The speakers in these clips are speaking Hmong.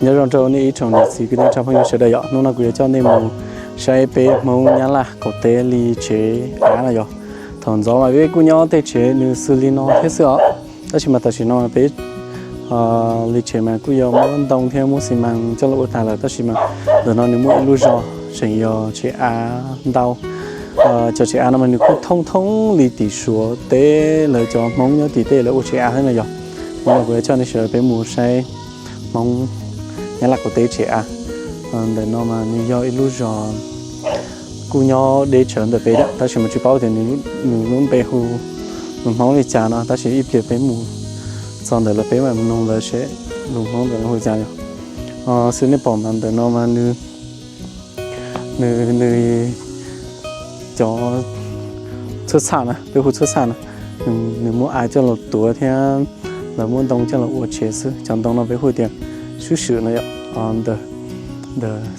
Nyob zoo rau nej ib tsoom niam txiv kwv tij neej tsa phooj ywg sawv daws yom, hnub no kuv yuav coj nej mus saib peb Hmoob Nyab Laj qaum teb li tsev av no yom. Thaum ntxov mas peb kuj nyob tej tsev nws xws li no thiab xwb os, tab sis mas tam sim no peb li tsev mas kuj yog muab ntoo thiab muab xi mas coj los ua tag lawm, tab sis mas ntawm no nws muaj ib lub zos tseem yog tsev av ntau. Cov tsev av no mas nws kuj thoob thoob li tim Suav teb lawv cov Hmoob nyob tim tej lawv ua tsev av thiab no yom. Hnub no kuv yuav coj nej sawv daws peb mus saib Hmoob Nyab Laj qaum teb tsev av. Ntawm no mas nws yog ib lub zos kuj nyob deb tsawv ntawm peb thiab, tab sis mas tsis paub tias nws lub npe hu lus Hmoob li cas no, tab sis ib pliag peb mus txog ntawm lawv peb mam nug lawv seb lus Hmoob ntawm no hu cas yom. Xwb nej pom mas ntawm no mas nws, nws, nws cov tshuab txhaj na, peb hu tshuab txhaj na, nws muab av coj los tuav thiab lawv muab ntoo coj los ua tsev xwb. Cov ntoo no peb hu tias swb swm no yom. Ntawm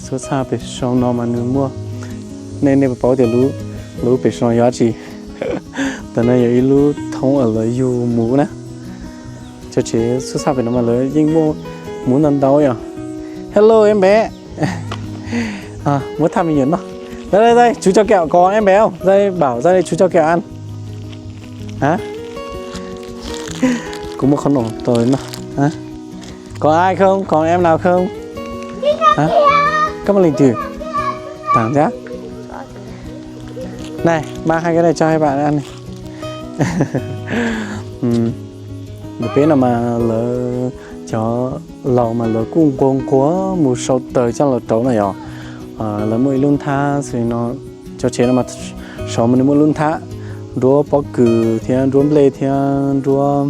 tshuab txhaj pem saum no mas nws muaj, nej, nej puas paub tias lub pem saum no yog dab tsi? Ntawm no yog ib lub thoob uas lawv yug muv na. Cov tsev tshuab txhaj pem no mas lawv yeej muaj muv ntau ntau yom. Hello em bé. Muab thaj me nyuam noj. Đây, đây, đây, chú cho kẹo, có em bé không? Đây, bảo ra đây, chú cho kẹo ăn. Hả? Kuv muab qhov no rau noj. Hả? Có ai không? Có em nào không? Hả? Các bạn lịch sử. Thẳng nhá. Này, mang hai cái này cho hai bạn ăn đi. Ntawm peb no mas lawv cov laus mas lawv kuj nquag nquag mus sau taws coj los rauv no yom. Lawv muaj ib lub nthab xws li no, cov tsev no mas saud mas nws muaj lub nthab, nruab pob kws thiab nruab nplej thiab nruab,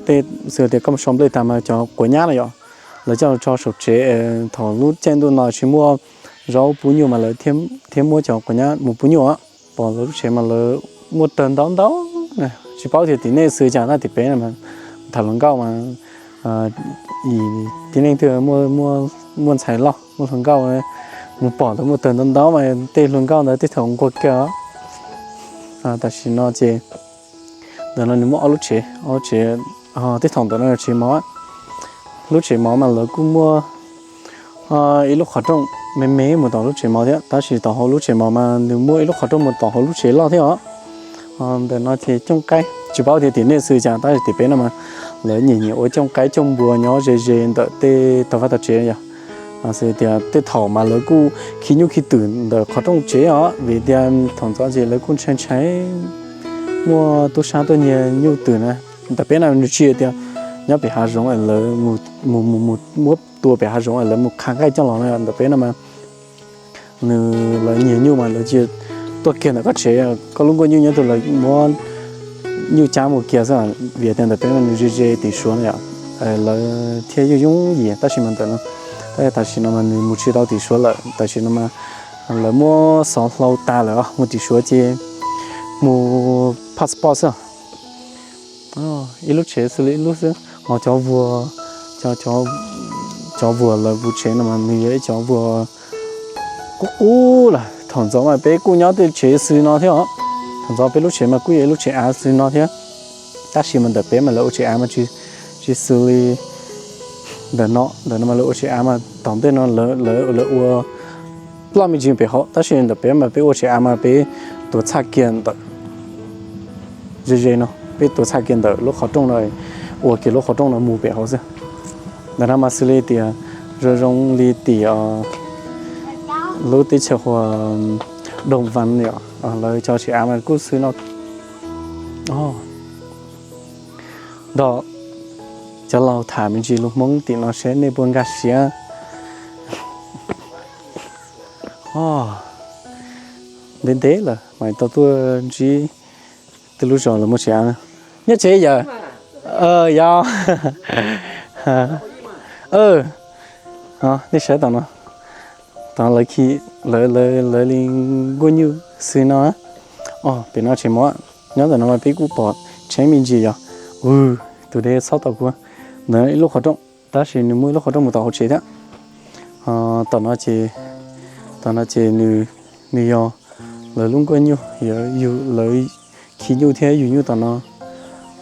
tej xws tias koj mus sau nplej tag mas cov quav nyab no yom, lawv coj los tso saum tsev. Thaum lub caij ntuj no tsis muaj zaub pub nyuj mas lawv thiaj muab cov quav nyab mus pub nyuj. Pom lawv lub tsev mas lawv muaj tawg ntau ntau, tsis paub tias tim nej xws cas tab tim peb no mas tham hluas nkauj mas tib neeg twg muaj ntxhais loj muaj hluas nkauj mus pom lawv muaj tawg ntau ntau mas tej hluas nkauj ntawd tej thaum nquag kiag. Tam sim no ces ntawm no nws muaj ob lub tsev, ob lub tsev, tej thaum ntawm no yog tsev mov. Lub tsev mov mas lawv kuj muaj ib lub qhov rooj me me mus tom lub tsev mov thiab, tab sis tom hauv lub tsev mov mas nws muaj ib lub qhov rooj mus tom hauv lub tsev loj thiab os. Ntawm no ces cooj qaib, tsis paub tias tim nej xws cas tab sis tim peb no mas lawv nyiam nyiam ua cooj qaib cooj npua nyob ze ze ntawm tej tog vaj tog tsev yom. Xws tias tej thaum mas lawv kuj khi nyuj khi twm ntawm qhov rooj tsev os, vim tias thaum ntxov ces lawv kuj ntshai ntshai muaj tub sab tuaj nyiag nyuj twm na. Ntawm peb no nws tsis tias nyob pem hav zoov es lawv mus, mus, mus muab tua pem hav zoov es lawv mus qha nqaij coj los no. Ntawm peb no mas nws, lawv nyiag nyuj mas lawv cia tuaj kiag ntawm koj tsev, koj lub nkuaj nyuj nyob twg lawv muab nyuj cab mus kiag xwb. Vim tias ntawm peb no nws ze ze tim Suav no yom, lawv thiaj yooj yooj yim, tab sis mas ntawm no, tab tam sim no mas nws mus tsis tau tim Suav lawm, tam sim no mas lawv muab xov hlau tas lawm, mus tim Suav ces mus passport xwb. Ib lub tsev xws li ib lub xwb, ho cov vuas, cov vuas lawv puv tsev no mas nws yog ib cov vuas qub qub lawm. Thaum ntxov mas peb kuj nyob tej tsev xws no thiab os. Thaum ntxov peb lub tsev mas kuj yog ib lub tsev av xws no thiab, tab sis mas ntawm peb mas lawv ua tsev av mas tsis xws li ntawm no. Ntawm no mas lawv ua tsev av mas tom ntej no lawv, lawv ua ploj me ntsis pem hauv, tab sis ntawm peb mas peb ua tsev av mas peb tuav txhaj kiag ntawm ze ze no, peb tuav txhaj kiag ntawm lub qhov rooj no, ua kiag lub qhov rooj no mus pem hauv xwb. Ntawm no mas xws li tias zoo zoo li tim lub teb chaws Huas Dooj Vam yom, lawv cov tsev av mas kuj xws no. Nrog cov laus tham me ntsis lus Hmoob tim no seb nej puas nkag siab. Ntev ntev lawm mas tau tuaj ntsib tej lub zos lawv muaj tsev av. Nyob tsev yawm? Yog. Nej saib tom no, tom lawv khi, lawv, lawv li nkuaj nyuj xws no. Pem no tsev mov, nyob ntawm no mas peb kuj pom tsheb me ntsis yog. Tus dej txhob tau kuv. Ntawm ib lub qhov rooj, tab sis nws muaj ib lub qhov rooj mus tom hauv tsev thiab. Tom no ces, tom no ces nws yog lawv lub nkuaj nyuj, lawv khi nyuj thiab yug nyuj tom no.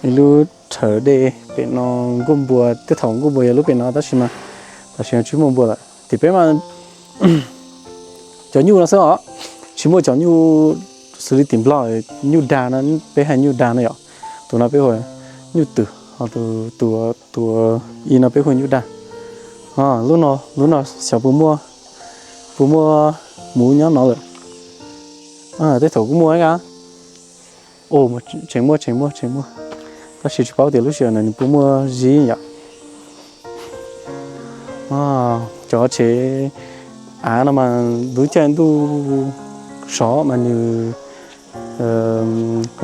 Ib lub thawv dej pem no, nkuaj npua, tej thaum nkuaj npua yog lub pem no tab sis mas tam sim no tsis muaj npua lawm. Tim peb mas cov nyuj no xwb os, tsis muaj cov nyuj xws li tim Nplog nyuj dag no, peb hais nyuj dag no yom. Tus no peb hu nyuj twm, ho tus, tus i no peb hu nyuj dag. Lub no, lub no xyov puas muaj, puas muaj muv nyob no lawm. Tej thaum kuj muaj ib a. Tseem muaj, tseem muaj, tseem muaj, tab sis tsis paub tias lub sij hawm no nws puas muaj zib yom. Cov tsev av no mas lub caij ntuj sov mas nws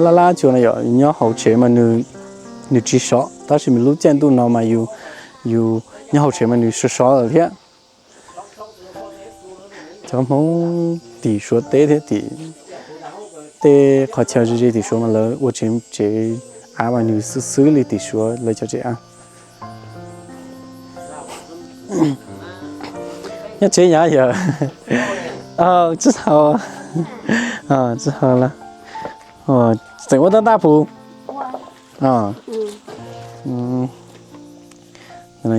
laj laj cua no yom, nyob hauv tsev mas nws tsis sov, tab sis mas lub caij ntuj no mas yus, yus nyob hauv tsev mas nws sov sov lawm thiab. Cov Hmoob tim Suav teb thiab tim tej qhov chaw ze ze tim Suav mas lawv ua tsev, tsev av mas nws xwb xwb li tim Suav lawv cov tsev av. Nyob tsev nyav yawm. Tsis tau, tsis tau lawm. Tseem ua tab tab pus.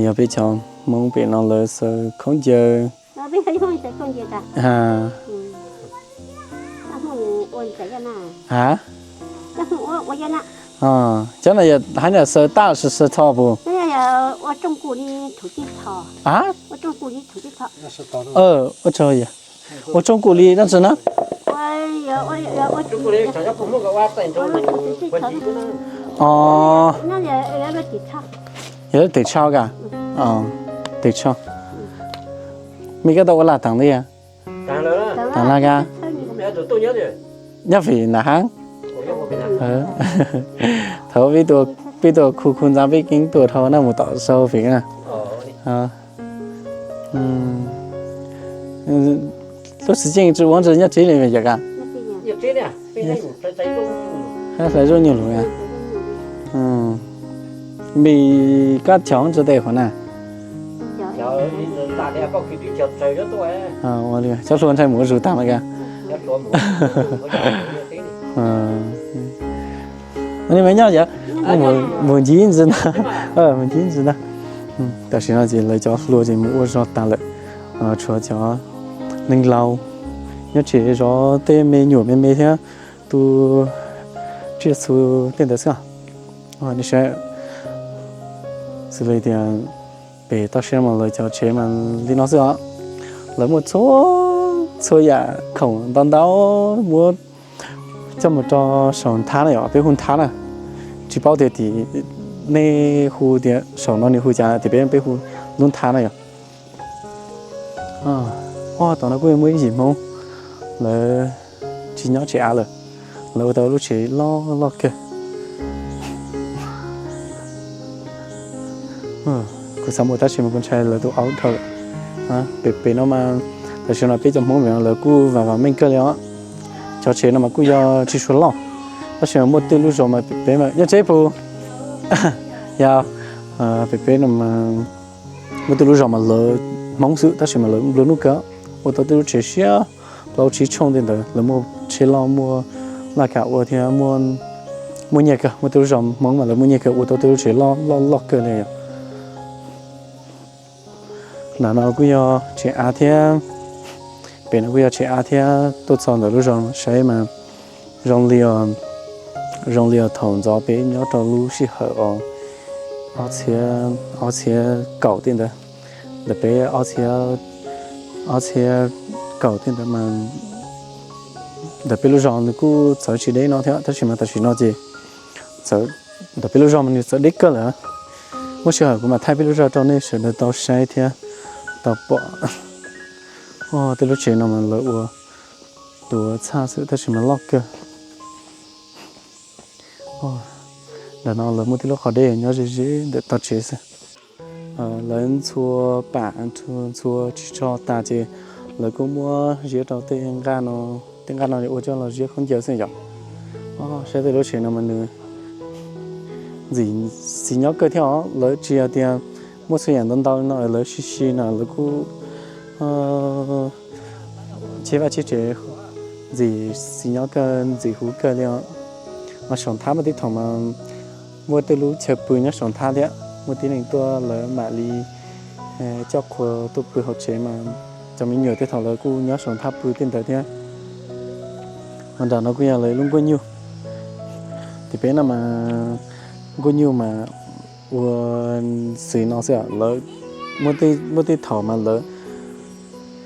Yog peb cov Hmoob pem no lawv xaws khaub ncaws. Cov no yog haiv neeg xaws tab sis xaws tho pus? Ua tsaug li dab tsi na? Yog lub tes tsho ka? Tes tsho. Mej koj tau ua laj taag li? Taag laj ka? Nyob fim nam haab. Thaum peb tuaj khu khu ntxaa peb keeb tuaj dhau na mus tom sau fim na. Lub txiv ceej tsi ua ntsis nyob tsev li yog ka? Hlais zaub nyuag lug. Mej koj cog ntsis tej qhov na? Cov hluas ntshai mus ua zug taag no ka. Ni mas nyob yom, mus ncig ntsis ntag, mus ncig ntsis ntag. Tam sim no ces lawv cov hluas ces mus ua zog taag lawm, tshuav cov neeg laus nyob tsev zov tej me nyuam me me thiab tu tsiaj txhu tej ntawd xwb. Xws li tias pem toj siab mas lawv cov tsev mas li no xwb os. Lawv muaj txhua, txhua yam khoom ntau ntau muab coj mus rau saum nthab na yom, peb hu nthab na. Tsis paub tias tim nej hu tias saum no nws hu cas, tim peb, peb hu lub nthab na yom. Tom no kuj muaj ib yim Hmoob, lawv tsis nyob tsev av lawm, lawv ua tau lub tsev loj loj kawg. Kuv xav mus tab sis mas kuv ntshai lawv tus aub dhau lawm. Pem pem no mas tam sim no peb cov Hmoob pem no lawv kuj vam vam meej kawg li os. Cov tsev no mas kuj yog tsis tshua loj, tab sis mas muaj tej lub zos mas pem nyob tsev pus. Yog pem peb no mas muaj tej lub zos mas lawv Hmoob xwb tab sis mas lawv nplua nuj kawg, ua tau tej lub tsev siab plaub tsib tshooj tej ntawd, lawv muaj tsheb loj muaj laj kam ua thiab muaj nyiaj kawg. Muaj tej lub zos Hmoob mas lawv muaj nyiaj kawg ua tau tej lub tsev loj loj loj kawg li yom. Nram no kuj yog tsev av thiab, pem no kuj yog tsev av thiab. Tuaj txog ntawm lub zos saib mas zoo li, zoo li thaum ntxov peb nyob rau lub sij hawm ob txhiab, ob txhiab kaum tej ntawd, ntawm peb ob txhiab, ob txhiab kaum tej ntawd mas ntawm peb lub zos nws kuj txawv tsis deb no thiab, tab sis mas tam sim no ces txawv, ntawm peb lub zos mas nws txawv deb kawg lawm. Muaj sij hawm kuv mam thaij peb lub zos rau nej sawv daws tau saib thiab tau pom. Tej lub tsev no mas lawv ua tuav txhaj xwb tab sis mas loj kawg. Ntawm no lawv muaj tej lub qhov deb nyob ze ze ntawm tog tsev xwb. Lawv ntxhua pam ntxhua ris tsho tas ces lawv kuj muab ziab rau tej nqaj no, tej nqaj no ua coj los ziab khaub ncaws xwb yom. Saib tej lub tsev no mas nws ntxim nyob kawg thiab os. Lawv tsis yog tias muaj txhua yam ntau ntau no lawv sib sib no lawv kuj cheb vaj cheb tsev ntxim txiv nyob kawg ntxim huv kawg li os. Mas saum nthab mas tib thaum mas Muaj tej lub chaw pw nyob saum nthab thiab, muaj tib neeg tuaj lawv mam li coj qhua tuaj pw hauv tsev mas cov me nyuam tej thaum lawv kuj nyob saum nthab pw tej ntawd thiab. Ho nram no kuj yog lawv lub nkuaj nyuj. Tim peb no mas nkuaj nyuj mas ua xws no xwb, lawv muaj tej thaum mas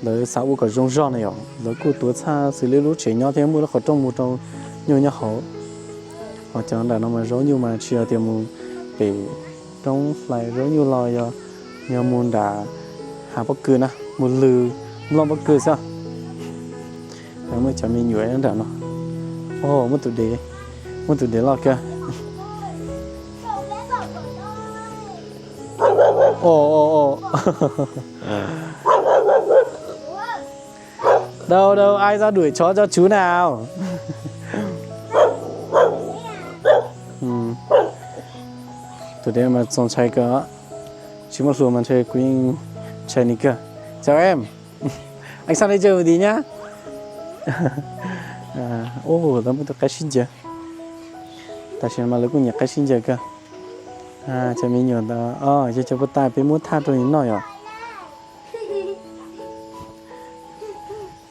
lawv xav ua kom zoo zog na yom, lawv kuj tuav txhaj xws li lub tsev nyob thiab muaj lub qhov rooj mus rau nyuj nyob hauv. Ho cov nram no mas zaub nyuj mas tsis yog tias mus pem roob hlais zaub nyuj los yog, yog mus nram hav pob kws na, mus lwm nplooj pob kws xwb. Muaj cov me nyuam nram no. Muaj tus dev, muaj tus dev loj kawg. Đâu đâu, ai ra đuổi chó cho chú nào. Tus dev mas txaus ntshai kawg, tsis muaj hlua mas ntshe kuv yeej ntshai nws kawg. Chào em. Anh sang đây chơi một tí nhá. Ub, lawv muaj tus qaib sib ncaws. Tam sim no mas lawv kuj nyiam qaib sib ncaws kawg. Cov me nyuam ntawd yog cov puag ta peb muab thaj rau nws noj yom.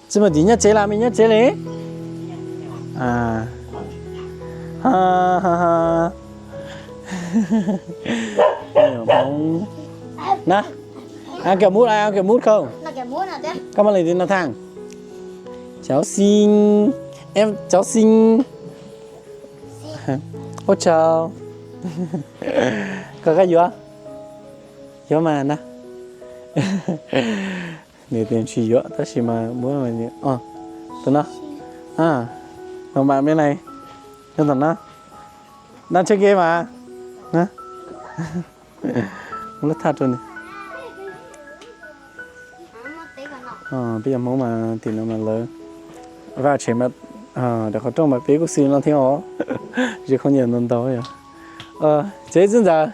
Tsis mas tim nyob tsev las, me nyob tsev li. Na, ăn kẹo mút, ai ăn kẹo mút không? Có món gì thì nó thẳng. Cháu xin, em cháu xin. Ôi chào. Koj yuav, yuav mas na. Nws tias tsis yuav tab sis mas muab tus no. Màu mè bên này, cho tụi nó. Đang chơi game mà. Muab lub thaj rau nws. Peb cov Hmoob mas tim no mas lawv vaj tsev mas, rau qhov rooj mas peb kuj xws no thiab os. Ze khoob nyiam ntau ntau yom. Tsev txwj ntxawm.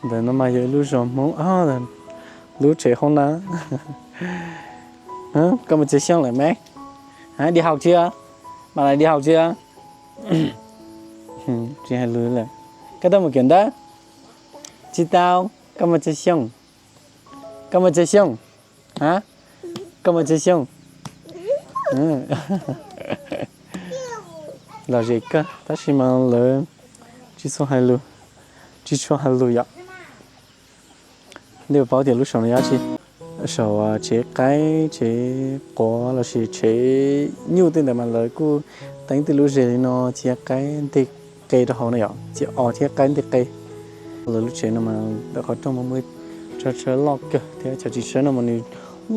Ntawm no mas yog ib lub zos Hmoob, lub tsev hoob nab. Koj mus txiav xyoob lawm me? Đi học chưa? Bạn này đi học chưa? Tsis hais lus lawm. Koj tau mus kiểm tra? Tsis tau. Koj mus txiav xyoob. Koj mus txiav xyoob. Hả? Koj mus txiav xyoob. Lom zem kawg tab sis mas lawv tsis txhua hais lus, tsis tshua hais lus yom. Nej paub tias lub saum no yog tsi? Saum tsev qaib, tsev quav lossis tsev nyuj tej ntawd mas lawv kuj teeb tej lub zes li no, txiav qaib nteg qe rau hauv na yom, txiav os thiab qaib nteg qe. Lawv lub tsev no mas ntawm qhov rooj mas muaj tsawg tsawg loj kawg thiab cov txiv tsawb no mas nws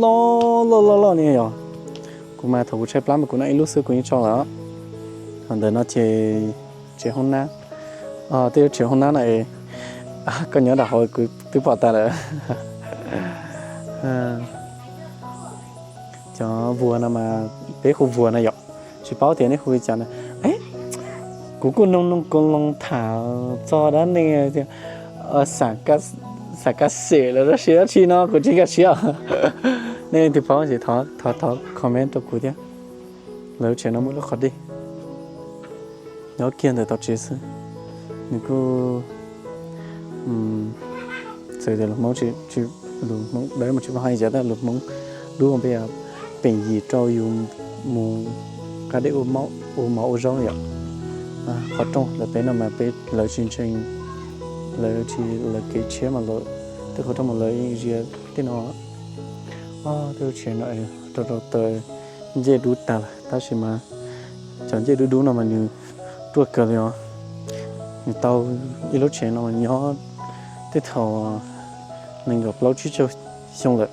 loj loj loj loj li yom. Kuv mas thaum kuv tshaib plab mas kuv noj ib lub xwb kuv yeej tso lawm. Ho ntawm no ces tsev hoob nab, tej lub tsev hoob nab no es koj nyob nram hauv kuv twb pom tas lawm. Cov vuas no mas peb hu vuas no yom, tsis paub tias nej hu li cas na. Kuv kuj noog noog koos loos tham txog dab neeg xav kaj xem lawm dab tsi dab tsi no kuv tsis nkag siab. Nej leej twg paub ces thov thov comment rau kuv thiab. Lawv tsev no muaj lub qhov dej nyob kiag ntawm tau tsev xwb. Nws kuj txawm tias lus Hmoob, lus Hmoob dawb mas tsis paub hais cas tab lus Hmoob dub peb peem yim rau yus mus nqa dej ua mov ua zaub yom. Qhov rooj lawv peb no mas peb lawv tsis ntseeg, lawv tsis, lawv kev tshiab mas lawv tej qhov rooj mas lawv zias tej no. Tej lub tsev no rau rau taws ncej dub tag lawm tab sis mas cov ncej dub dub no mas nws ruaj kawg li os. Nws tau ib lub tsev no mas nyob tej thaum nees nkaum plaub tsib caug xyoo lawm.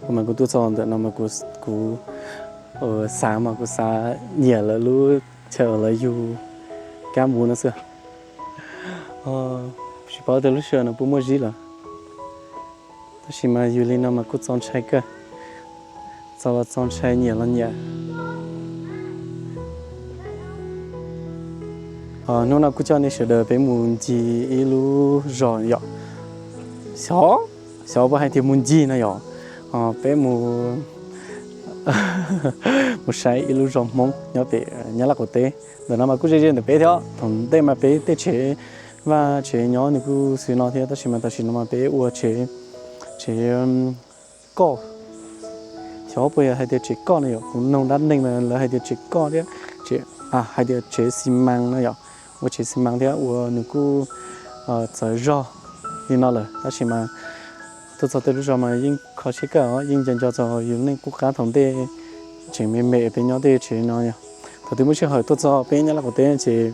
Kuv mas kuv tuaj txog ntawm no mas kuv xav mas kuv xav nyiam lawv lub chaw uas lawv yug kab mus no xwb. Tsis paub tias lub sij hawm no puas muaj zib lawm, tab sis mas yug li no mas kuj txaus ntshai kawg. Txaus los txaus ntshai, nyiam los nyiam. Hnub no kuj coj nej sawv daws peb mus ncig ib lub zos yom. Xyov, xyov puas hais tias mus ncig no yom. Peb mus mus saib ib lub zos Hmoob nyob pem Nyab Laj qaum teb. Ntawm no mas kuj ze ze ntawm peb thiab, thaum ntej mas peb tej tsev vaj tsev nyob nws kuj xws no thiab, tab sis mas tam sim no mas peb ua tsev, tsev koj. Xyov puas yog hais tias tsev koj no yom, kuv noog dab neeg mas lawv hais tias tsev koj thiab, hais tias tsev xi mas no yom, ua tsev xi mas thiab ua nws kuj txawv zog li no lawm. Tab sis mas tuaj txog tej lub zos mas yeej kho siab kawg os, yeej nco nco txog yus neej qub qab thaum ntej tseem me me peb nyob tej tsev no yom. Thaum twg muaj sij hawm tuaj txog peb Nyab Laj qaum teb ces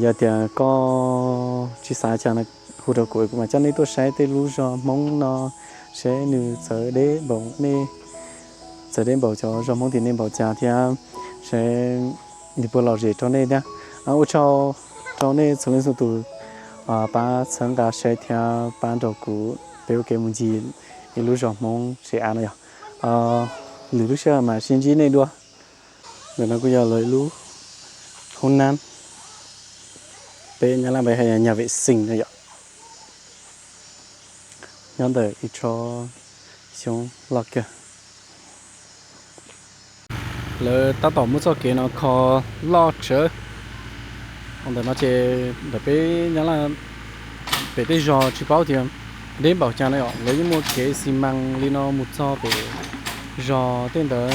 yog tias koj tsis xav cas no hu rau kuv, kuv mam coj nej tuaj saib tej lub zos Hmoob no, saib nws txawv deb npaum nej, txawv deb npaum cov zos Hmoob tim nej npaum cas thiab, saib nws puas lom zem rau nej thiab. Ua tsaug rau nej txhua leej txhua tus pab txhawb nqa saib thiab pab nrog kuv peb ua kev mus ncig ib lub zos Hmoob Seb Av no yom. Lwm lub sij hawm mam sib ntsib nej dua. Ntawm no kuj yog lawv ib lub hoob nab, peb Nyab Laj npe hais nyag vem xees no yom, nyob ntawm ib tsob xyoob loj kawg. Lawv tab tom muab txoj kev no kho loj tsawv. Ntawm no ces ntawm peb Nyab Laj pem tej zos tsis paub tias deb npaum cas no yom, lawv yeej muaj kev xi mas li no mus txog pem zos tej ntawd.